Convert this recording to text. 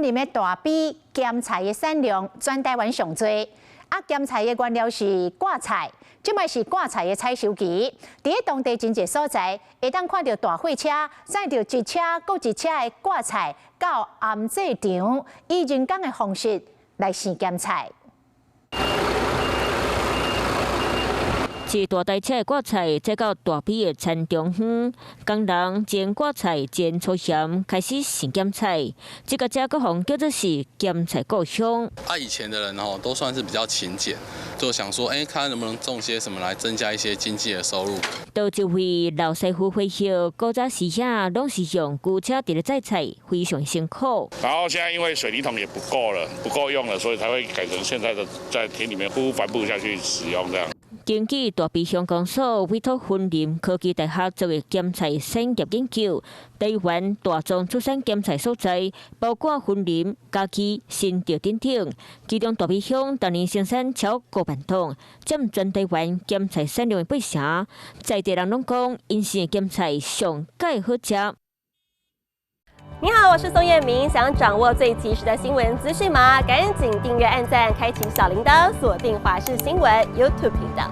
林的大埤鹹菜的產量全台灣上濟。啊，鹹菜的原料是掛菜，這擺是掛菜的採收期。佇咧當地真濟所在，會當看著大貨車載著一車閣一車的掛菜到頷製場，以人工的方式來生鹹菜。一大台車的掛菜，載到大埤的田中園，工人剪掛菜、剪粗鹹，開始生鹹菜。這个遮閣予人叫做是鹹菜故鄉。啊，以前的人吼都算是比較勤儉，就想說，欸，看能不能種些什麼來增加一些經濟的收入。到這位老師傅回憶，古早時遐攏是用牛車佇咧載菜，非常辛苦。然後現在因為水泥桶也不夠了，不夠用了，所以才會改成現在的在田裡面鋪帆布下去使用這樣。根據大埤鄉公所委託雲林科技大學做的鹹菜產業研究，台灣大宗出產鹹菜所在，包括雲林、嘉義、新竹等等。其中大埤鄉逐年生產超過5萬桶，佔全台灣鹹菜產量的8成。在地人攏講，𪜶生的鹹菜上蓋好食。你好，我是宋燕明，想掌握最及時的新聞資訊嗎？趕緊訂閱、按讚、開啟小鈴鐺，鎖定華視新聞 YouTube 頻道。